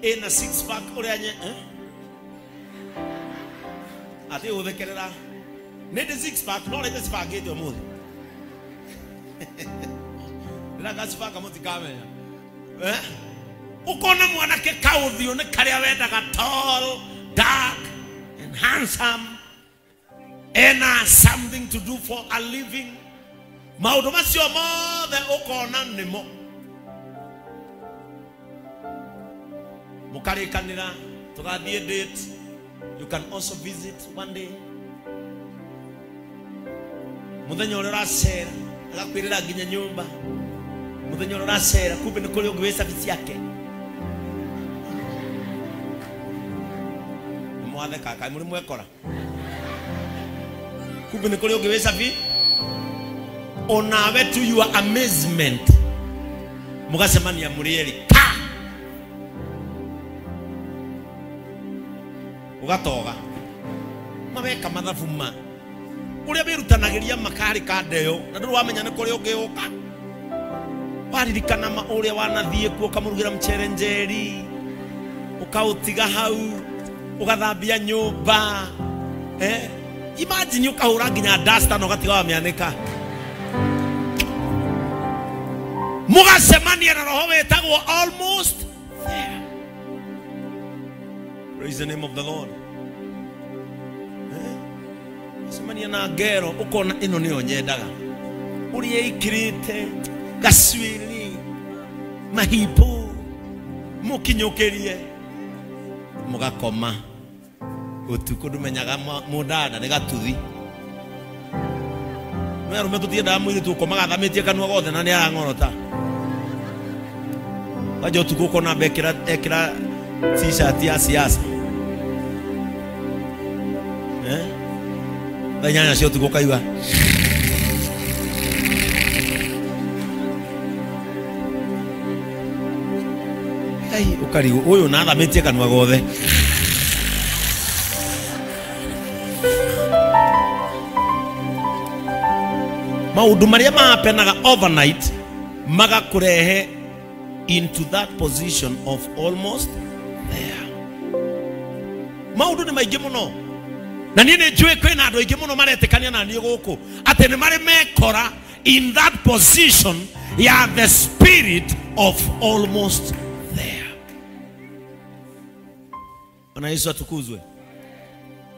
Ĩna six pack ũrĩa nye eh? Atĩ ũthekerera nĩ ndĩ six pack no rĩngĩ cibangĩte ũmũthĩ ndĩragacibanga mũtikamenya eh? Ũkona mwanake kaũthiũ nĩ karĩa wendaga, tall, dark and handsome, ena something to do for a living, maũndũ macio mothe ũkona nĩmo mũkarĩkanĩra tũgathiĩ date. You can also visit one day. Mũthenya ũrĩa ũracera agakwĩrĩra nginya nyũmba, mũthenya ũrĩa ũracera kumbe nĩ kũrĩ ũngĩ wĩ cabi ciake. Nĩ mwatheka kaĩ mũrĩ mwekora, kumbe nĩ kũrĩ ũngĩ wĩ cabi. Onawe to your amazement mũgacemania mũrĩ erĩ ka ũgatoga maweka mathabu ma ũrĩa wĩrutanagĩria makarĩ ka ndeo na ndũrĩ wamenya nĩ kũrĩ ũngĩ ũka waririkana ma ũrĩa wanathiĩ kuo ũkamũrugĩra mchere njeri ũkaũtiga hau ũgathambia nyũmba eh? Imagine ũkahũra nginya duster na ũgatiga wamĩanĩka. Mũgacemania na roho wĩtagwo almost there. Praise the name of the Lord. Cemania na ngero ũkona ĩno nĩyo nyendaga, ũrĩa ĩikĩrĩte gacuĩrĩ mahimbũ mũkinyũkĩrie mũgakoma ũtukũ ndũmenyaga mũndanda nĩ gatuthi. No arũme tũtiendaga mũirĩtu ũkomaga athamĩtie kanua gothe na nĩ arang'orota. Wanja ũtukũ ũkona amba ekĩra t-shirt ya siasa eh? Thaa inyanya cia ũtukũ ũkaigua ai ũkarigwo ũyũ na athamĩtie kanua gothe. Maũndũ marĩa mahapenaga overnight magakũrehe into that position of almost there. Maũndũ nĩ maingĩ mũno na niĩ nĩ njũĩ kwĩna andũ aingĩ mũno maretĩkania na niĩ gũkũ atĩ nĩ marĩ mekora in that position ya the spirit of almost there. Bwana Yesu atukuzwe.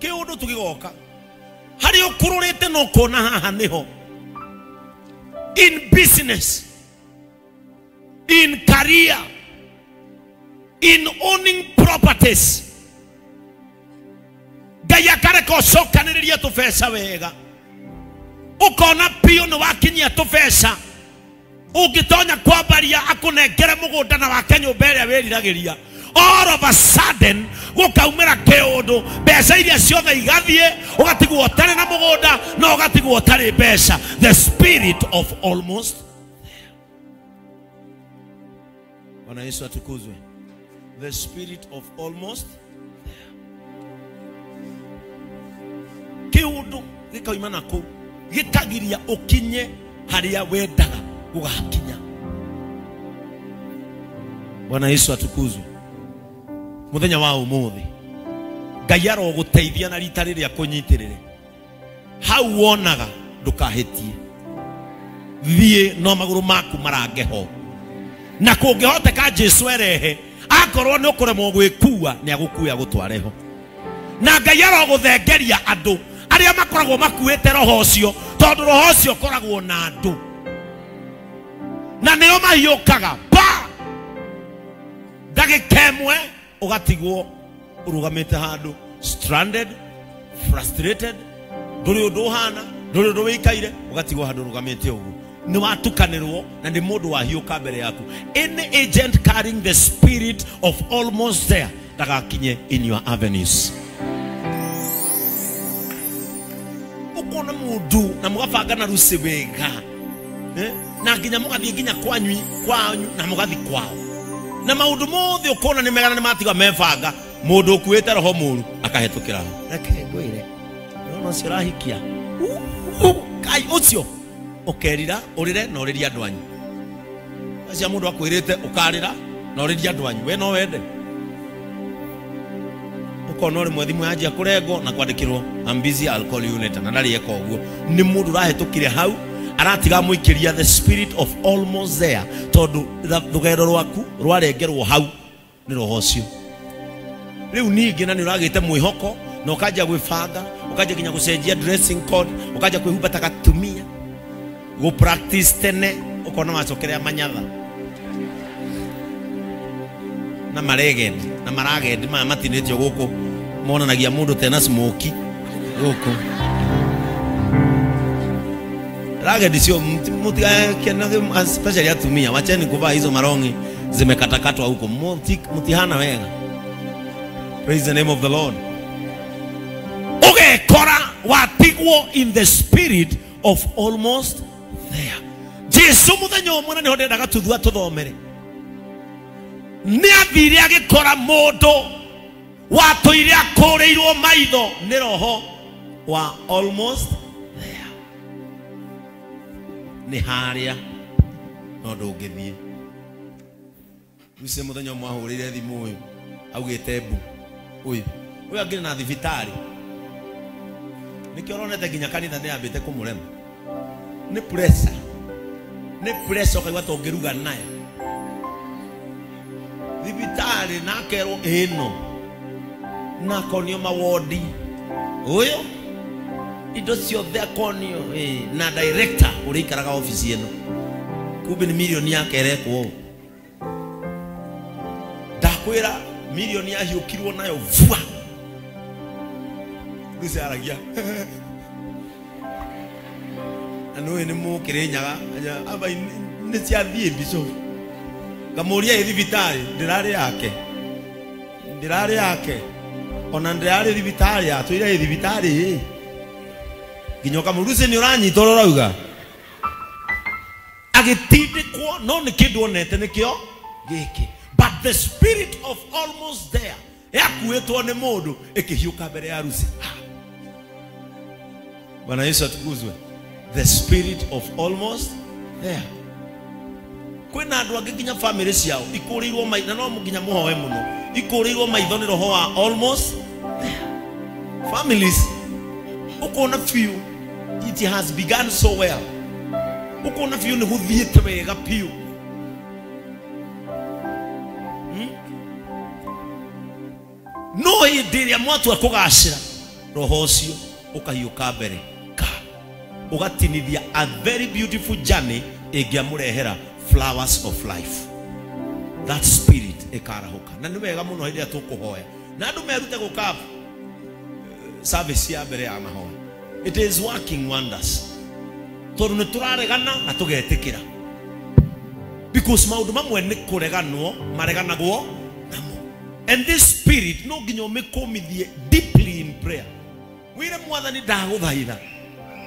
Kĩũndũ tũgĩgoka harĩa ũkũrũrĩte na ũkona haha nĩho. In business, in career, in owning properties, Ngai akareka ũcokanĩrĩrie tũbeca wega, ũkona biũ nĩ wakinyia tũbeca ũngĩtonya kwambaria akũnengere mũgũnda na wake nyũmba ĩrĩa wĩriragĩria. All of a sudden gũkaumĩra kĩũndũ, mbeca iria ciothe igathiĩ, ũgatigwo ũtarĩ na mũgũnda na ũgatigwo ũtarĩ mbeca. The spirit of almost there. Bwana Yesu atukuzwe. The spirit of almost there. Kĩũndũ gĩkauma na kũu gĩkagiria ũkinye harĩa wendaga gũgakinya. Bwana Yesu atukuzwe. Mũthenya wa ũmũthĩ Ngai arogũteithia na rita rĩrĩa kũnyitĩrĩre hau wonaga ndũkahĩtie, thiĩ no magũrũ maku marange ho, na kũngĩhoteka Jesu erehe akorwo nĩ ũkũremwo gwĩkua nĩ agũkue agũtware ho. Na Ngai arogũthengeria andũ arĩa makoragwo makuĩte roho ũcio, tondũ roho ũcio ũkoragwo na andũ na nĩo mahiũkaga pa ndagĩka ĩmwe ũgatigwo ũrũgamĩte handũ stranded, frustrated, ndũrĩ ũndũ ũhana, ndũrĩ ũndũ wĩikaire, ũgatigwo handũ ũrũgamĩte ũguo. Nĩ watukanĩrwo na nĩ mũndũ wahiũka mbere yaku. Any agent carrying the spirit of almost there ndagakinye in your avenues. Ũkona mũndũ na mũgabanga na ruci wega eh? Na nginya mũgathiĩ nginya kwanyu na mũgathiĩ kwao na maũndũ mothe ũkona nĩ mega na nĩ matiga mebanga, mũndũ ũkuĩte roho mũru akahĩtũkĩra ho. Reke ngwĩre, nĩwona ũcio ũrahikia kai ũcio ũkerira ũrĩre na ũrĩrie andũ anyu. Acio mũndũ akwĩrĩte ũkarĩra na ũrĩrie andũ anyu, we no wende. Ukona rimwe thimu yanjia kurengwo na kwandikirwo I'm busy, I'll call you later. Na ndari eka uguo. Ni mundu urahetukire hau aratiga muikiria the spirit of almost there, tondu rugendo rwaku rwarengerwo hau ni roho ucio. Riu ningi na ni uragite mwihoko na ukanjia gwibanga, ukanjia nginya gucenjia dressing code, ukanjia kwihumba ta gatumia, go practice tene, ukona wacokerea manyatha na maregendi na maragendi maya matinĩtio gũkũ monanagia mũndũ tena smoky gũkũ ragendi sio mutigae, especially atumia, wacheni kuvaa hizo marongi zimekatakatwa huko, mutihana wega. Praise the name of the Lord. Ugekora watigwo in the spirit of almost there. Jesu muthenya ũmwe na nĩho ndendaga tuthua tuthomere, nĩ athire agĩkora mũndũ watũire akũrĩirwo maitho nĩ roho wa almost there. Nĩ harĩa no ndũngĩthiĩ. Rĩu mũthenya ũmwe ahũrĩire thimũ ũyũ augĩte mbu ũyũ ũyũ angĩrĩ na thibitarĩ, nĩkĩo ũronete nginya kanitha nĩ yambĩte kũmũrema. Nĩ pressure, nĩ pressure ũkaigua ta ũngĩruga nayo thibitarĩ, na akerwo ĩno na akonio mawodi ũyũ indo ciothe akonio na director ũrĩa ikaraga ofici ĩno, kumbe nĩ milioni yake ĩrekwo ũũ. Ndakwĩra milioni yahiũkirwo nayo vua. Rĩu aragia na nĩũĩ nĩ mũkĩrĩnyaga aba nĩ ciathiĩ bishop ngamũria ĩ thibitarĩ ndĩrarĩ yake, ndĩrarĩ yake ona ndĩrarĩ thibitarĩ atwĩre ĩ thibitarĩ ĩ nginya ũkamũruci nĩ ũranyita ũrĩa ũrauga. Agĩtindĩkwo no nĩ kĩndũ onete nĩkĩo gĩkĩ, but the spirit of almost there yakuĩtwo nĩ mũndũ ĩkĩhiũka mbere ya Lucy. Bwana Yesu atukuzwe. The spirit of almost there. Kwĩna andũ angĩ nginya family ciao ikũrĩirwo maitho, na no nginya mũhoe mũno, ikũrĩirwo maitho nĩ roho wa almost there. Families ũkona biũ it has begun so well, ũkona biũ nĩ gũthiĩte wega biũ. No hĩndĩ ĩrĩa mwatua kũgacĩra, roho ũcio ũkahiũka mbere ka ũgatinithia a very beautiful journey ĩngĩamũrehera flowers of life. That spirit ĩkarahũka. Na nĩ wega mũno hĩndĩ ĩrĩa tũkũhoya na andũ merute gũka service ya mbere ya mahoya. It is working wonders, tondũ nĩ tũraregana na tũgetĩkĩra, because maũndũ mamwe nĩ kũreganwo mareganagwo namo. And this spirit no nginya ũmĩkũmithie deeply in prayer. Wĩre Mwathani ndagũthaitha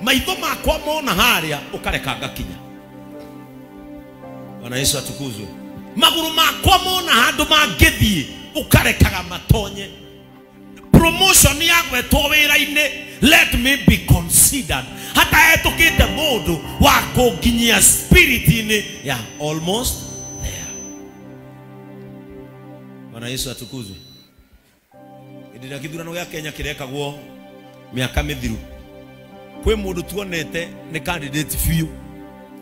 maitho makwa mona harĩa ũkareka ngakinya. Bwana Yesu atukuzwe. Magũrũ makwa mona handũ mangĩthiĩ ũkarekaga matonye. Promotion yagwetwo wĩra-inĩ, let me be considered. Hata hetũkĩte mũndũ wa kũnginyia spirit-inĩ ya almost there. Bwana Yesu atukuzwe. Hĩndĩ ĩrĩa kĩthurano gĩa Kenya kĩrekagwo mĩaka mĩthiru, kwĩ mũndũ tuonete nĩ candidate biũ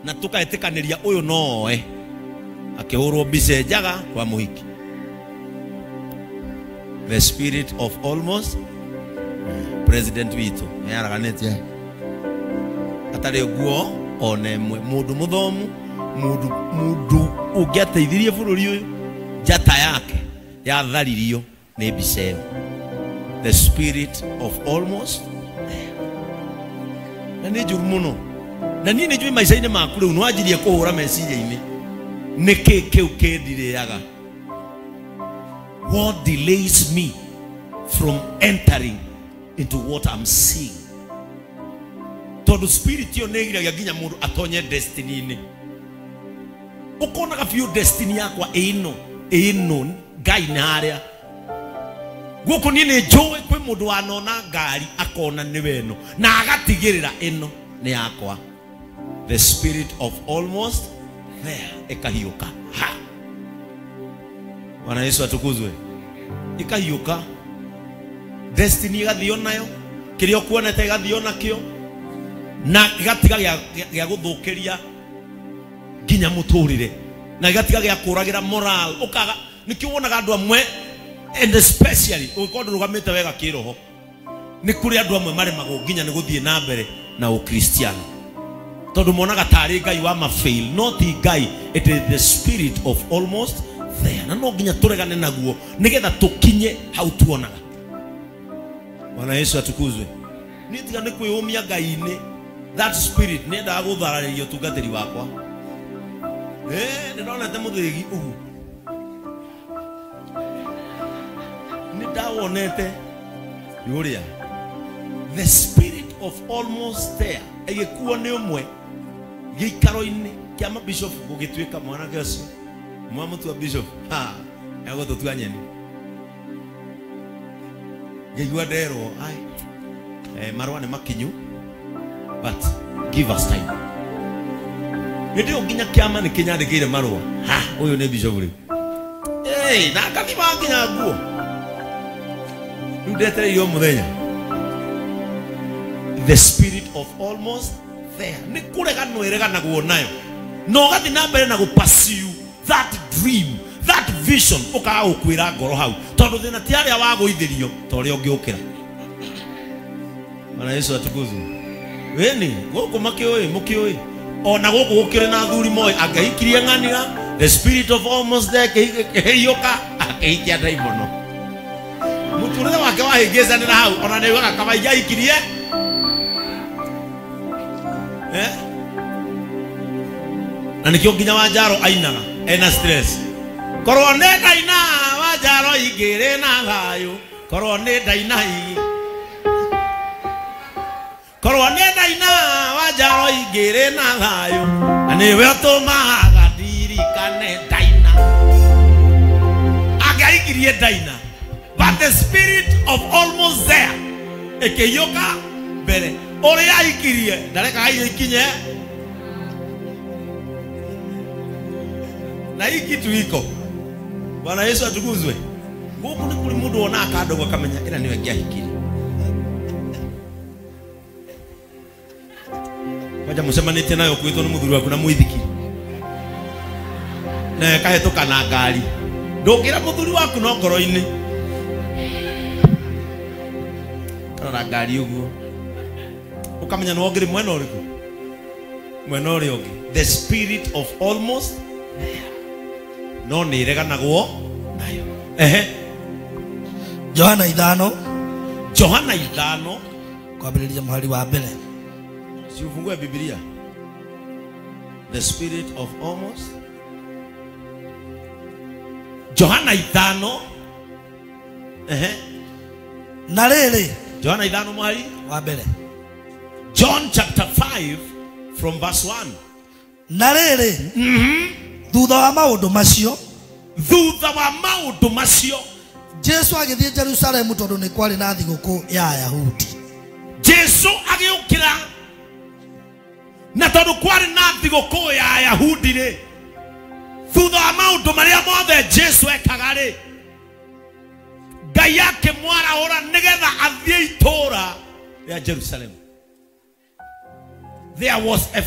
na tũkaĩtĩkanĩria ũyũ no oe, akĩhũrwo mbica njaga kwa mũhiki. The spirit of almost president witũ nĩaraganĩtie atarĩ nguo ona ĩmwe, mũndũ mũthomu, mũndũ ũngĩateithirie bũrũri ũyũ, njata yake yatharirio nĩ mbica ĩyo. The spirit of almost there. Na nĩ njũru mũno, na niĩ nĩ njũĩ maica-inĩ maku rĩu nĩwanjirie kũhũra meciria-inĩ, nĩkĩ kĩu kĩndirĩaga? What delays me from entering into what I'm seeing? Tondũ spirit ĩyo nĩ ĩgiragia nginya mũndũ atonye destiny-inĩ. Ũkonaga biũ destiny yakwa ĩno ĩno Ngai nĩ harĩa gũkũ. Niĩ nĩ njũĩ kwĩ mũndũ wanona ngari akona nĩwe ĩno na agatigĩrĩra ĩno nĩ yakwa. The spirit of almost there ĩkahiũka. Ha! Bwana Yesu atukuzwe. Ikahiũka. Destiny ĩgathio nayo, kĩrĩa ũkuonete ĩgathio nakĩo, na gĩgatiga gĩa gũthũkĩria nginya mũtũrĩre, na gĩgatiga gĩa kũragĩra moral. Ũkaga nĩkĩo wonaga andũ amwe, and especially ũngĩkorwo ndũrũgamĩte wega kĩroho, nĩ kũrĩ andũ amwe maremagwo nginya nĩ gũthiĩ na mbere na ũkristiano, tondũ monaga tarĩ Ngai wa mafail. No ti Ngai, it is the spirit of almost there. Na no nginya tũregane naguo nĩgetha tũkinye hau tuonaga. Bwana Yesu atukuzwe. Niĩ tiga nĩ kwĩyũmia Ngai-inĩ, that spirit nĩendaga gũthararĩria ũtungatĩri wakwa. Nĩ ndonete mũthĩgi ũguo, nĩ ndawonete ũrĩa the spirit of almost there ĩgĩkuo nĩ ũmwe gĩikaro-inĩ kĩa mabishop gũgĩtuĩka mwanake ũcio mwamũtua bishop, ha egũtũtua nyeni. Ngĩigua nderwo ai marũa nĩ makinyu, but give us time. Hĩndĩ ĩyo nginya kĩama nĩ kĩnyandĩkĩire marũa, ha ũyũ nĩ bishop rĩu. Na akathima nginya nguo. Rĩu ndetereire o mũthenya. The spirit of almost there nĩ kũreganwo ĩreganagwo nayo, na ũgathiĩ na mbere na gũ-pursue that dream, that vision, ũkaga gũkuĩra ngoro hau, tondũ thĩna ti harĩa wagũithĩrio ta ũrĩa ũngĩũkĩra. Bwana Yesu atukuzwe. Wĩni gũkũ makĩũĩ mũkĩũĩ, ona gũkũ gũkĩrĩ na athuri moĩ angĩhikirie ng'anira, the spirit of almost there kĩhĩiyũka akĩhikia ndaimono. Mũtũrĩre wake wahĩngĩcanĩra hau, ona nĩaugaga kaba ingĩahikirie. Na nĩkĩo nginya Wanjaro ainaga ena stress. Korwo nĩ ndaina Wanjaro ingĩrĩ na thayũ, korwo nĩ ndaina, korwo nĩ ndaina Wanjaro ingĩrĩ na thayũ, na nĩwe ũtũmaga ndirikane ndaina. Angĩahikirie ndaina, but the spirit of almost there ĩkĩiyũka mbere. Ũrĩa ahikirie ndarekaga irio ikinye, na hii kitu iko. Bwana Yesu atukuzwe. Gũkũ nĩ kũrĩ mũndũ wonaga kandogo akamenya ĩna nĩwe ngĩahikirie. Kwanja mũcemanĩtie nayo kwĩtwo nĩ mũthuri waku na mũithikiri, na ĩkahĩtũka na ngari, ndũngĩra mũthuri waku no ngoro-inĩ, karora ngari ũguo ũkamenya nĩ wongĩrĩ mwena ũrĩkũ, mwena ũrĩa ũngĩ. The spirit of almost there no nĩ ĩreganagwo nayo. Ehe, Johana 5, Johana 5 kwambĩrĩria mũhari wa mbere. Si ufungue Biblia. The spirit of almost. Johana 5. Ehe. Na rĩrĩ, Johana 5 mũhari wa mbere. John chapter 5 from verse 1. Na rĩrĩ, thutha wa maũndũ macio, thutha wa maũndũ macio, Jesu agĩthiĩ Jerusalemu tondũ nĩ kwarĩ na thigũkũ ya Ayahudi. Jesu agĩũkĩra na tondũ kwarĩ na thigũkũ ya Ayahudi rĩ, thutha wa maũndũ marĩa mothe Jesu ekaga rĩ, Ngai akĩmwarahũra nĩgetha athiĩ itũũra rĩa Jerusalemu. There was a